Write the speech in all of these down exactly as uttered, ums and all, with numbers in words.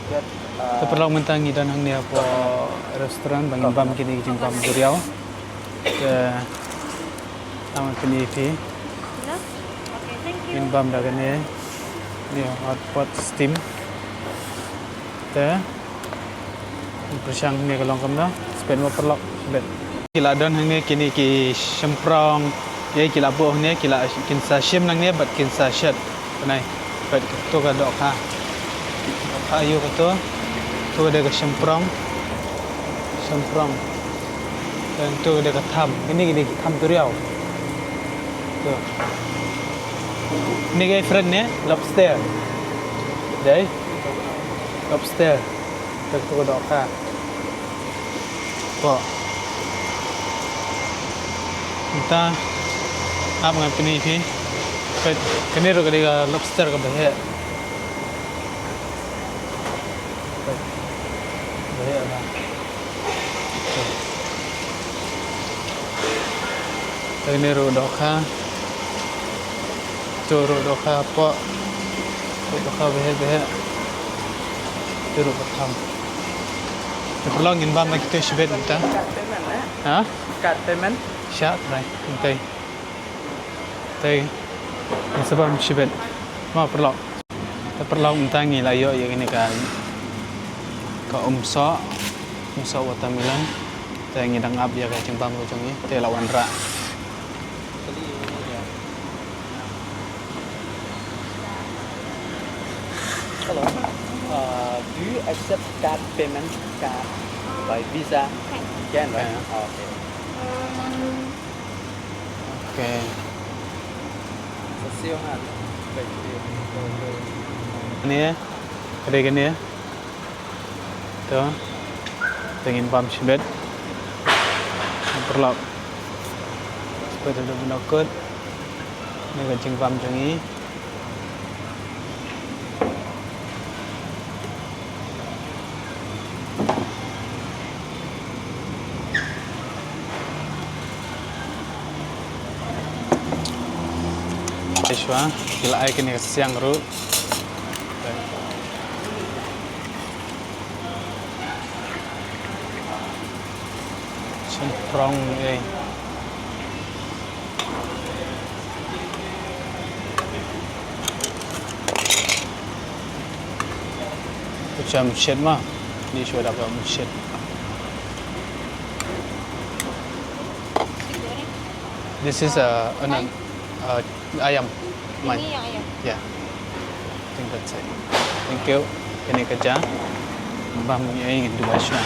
Te paralok, mynta ngi don hangne hapoh restaurant ba ngin bam kine ki jingbam duriaw. Te tang kine phi. Ngin bam da kane. Ni hot pot steam. Te pyrshang ne ka long kumno. Sbet mo paralok, sbet. Ki la don hangne kine ki shymprong. Ïa ki la buh hangne, ki la, kin sa shim nangne bad kin sa shet. Pynai. Bad kato ka dohkha. Dohkha ïa kato. To ka dei ka shymprong. Shymprong. Te to ka dei ka tham. Kine ki dei ki tham duriaw. To. Kine ki friend ne lobster. Dei. Lobster. Te to ka dohkha. Pok. Mynta ap ngan pyni phi. Peit, kane ruh ka dei ka lobster kaba heh. Peit. Ba heh ba. Kane ruh dohkha. To ruh dohkha pok. Ruh dohkha ba heh ba heh. To ruh ka tham. Te paralok, ngin bam na kito shibit mynta. Card payment, eh? Ha? Card payment. Sha, right. Mynta. Te ngin sa bam shibit. Mo paralok. Te paralok, mynta ngi la ïoh ïa kane ka, ka umsoh, umsoh watermelon. Te ngi dang ap ïa ka jingbam ka jong ngi, te la wanrah. Hello. Uh, do you accept card payment, card by Visa? Can, right? Yeah. Okay. Okay. Kane, kane, kane. To. Te ngin bam shibit. Paralok. Shibit, da bun kut. Kane ka jingbam jong ngi. Te shuwa, ki la ai kane ka siang ruh. Shymprong, eh. Pyrshang shit ma. Ni shuwa da ka shit. This is a, an, a Ayam. Mine. Ini yang ayam. Yeah. I think that's it. Thank you. Kane ka ja. Bam ïa ngi duwai shuwa.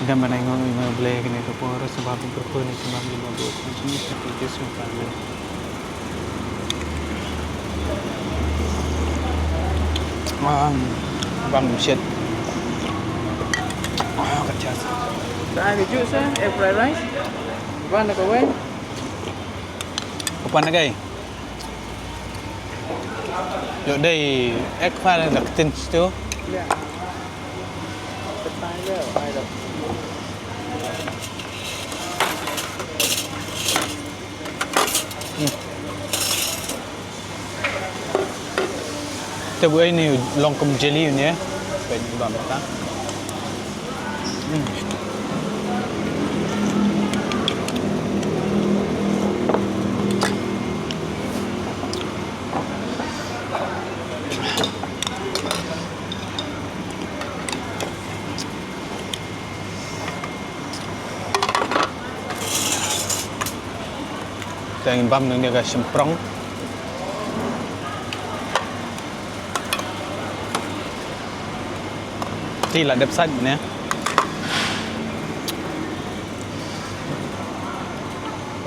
Ïa ban ai nguh ïa U Blei kane ka por, sa ba pynpyrkhat ïa ka bam ïa U Blei. Thank you, Jesus, for the Um, bam shit. Ah, ka ja. Sa ai ka juice, eh, egg fried rice. Ban na kawei. Kapan na kai? Yo dei ek far da ktien sto. Ya. Kapan ya, ai da. Hmm. Te bu ai ni long kum jelly ne. Peit ba mynta. Hmm. Te ngin bam nangne ka shymprong. Te la dep sait ne.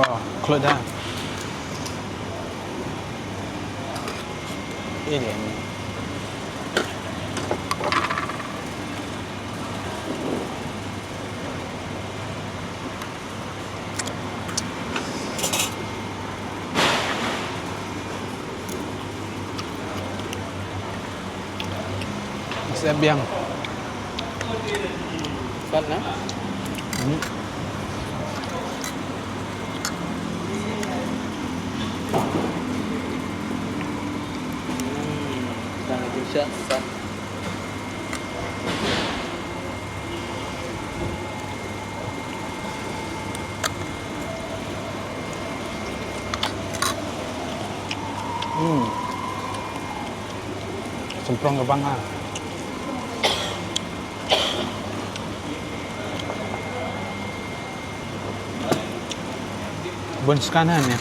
Oh, khlot da. Ïa, ïa. Masih biang. Salt na? Hmm. Hmm, dah lagi siap salt. Prong ka bang ha. Bun skan ha ne.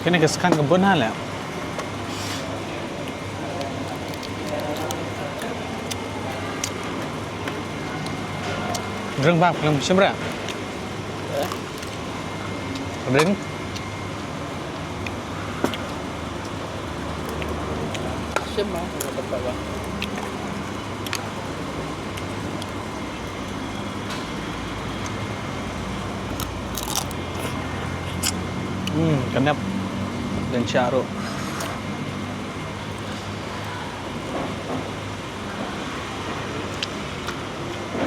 Kane ka skan ka bun ha leh. Ring ba, ring shim ra. Ring. Shim ba, shim ba. Hmm, ka nep. Dang sha ruh.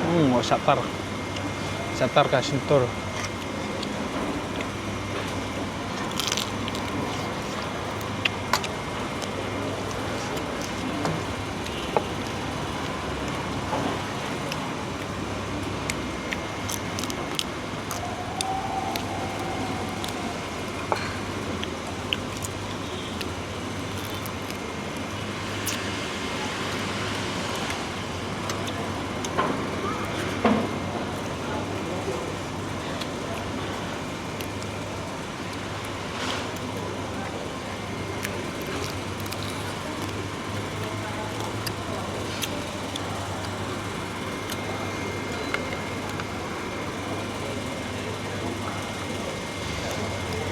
Hmm, oh, shatar. Shatar ka shyntur.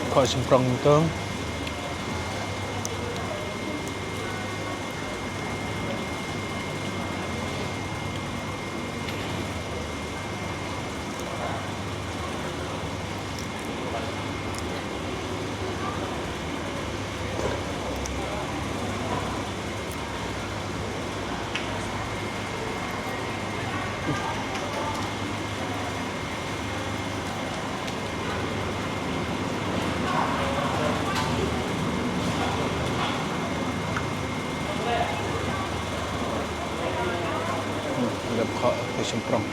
Khoh shymprong to. Hmm, dep khoh ka shymprong.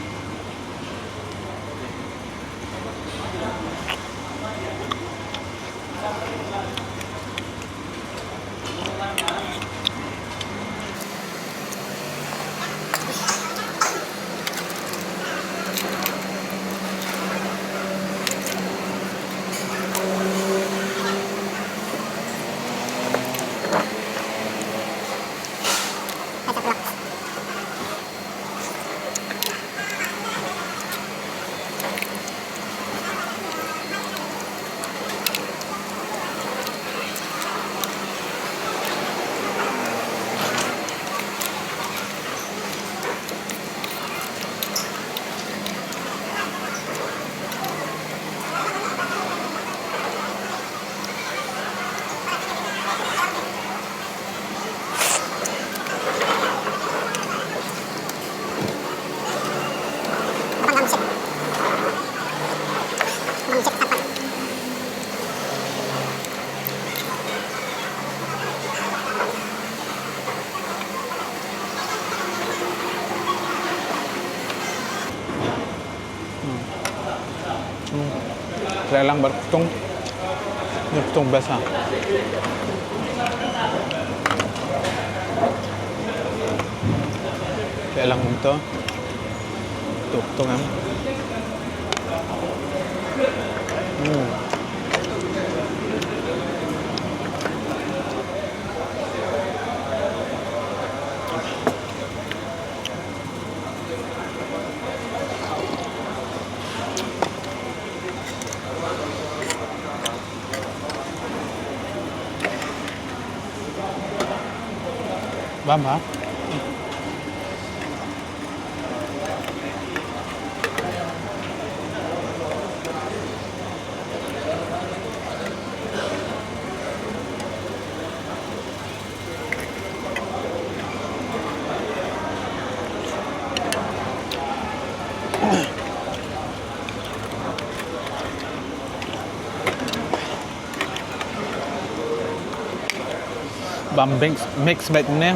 Lang bad ktung. Ni ktung best ha. Lang to. Tuk tuk em. Hmm. Bam ha. Bam mix, mix bad ne.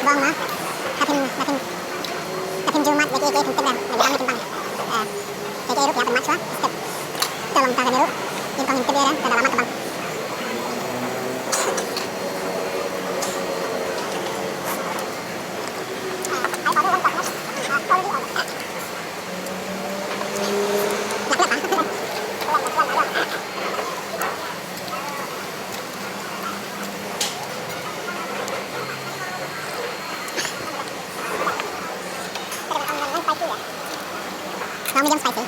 Bong ma, ka phim, ka phim, ka phim ju mat, ïa ki, ïa ki phim tip re, ïa ki bang, ïa ki bang. Eh, ïa ki ruh ïa pynmat shuwa, step. Te long ta kane ruh, ïa kong phim tip re, ka da la mat ka bang. Medium spicy.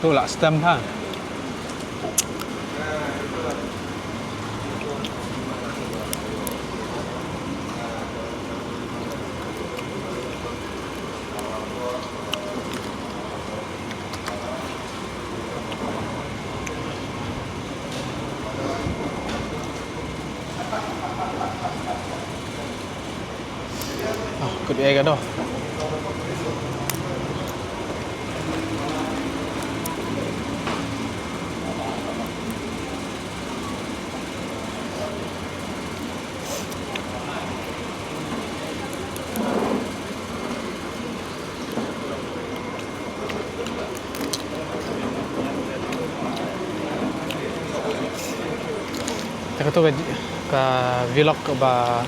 Tu lah stem ha. Ah, kut ai ka doh. Te kato ka, ka vlog ba,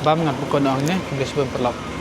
bam ngat bukon ong ne, English bun paralok.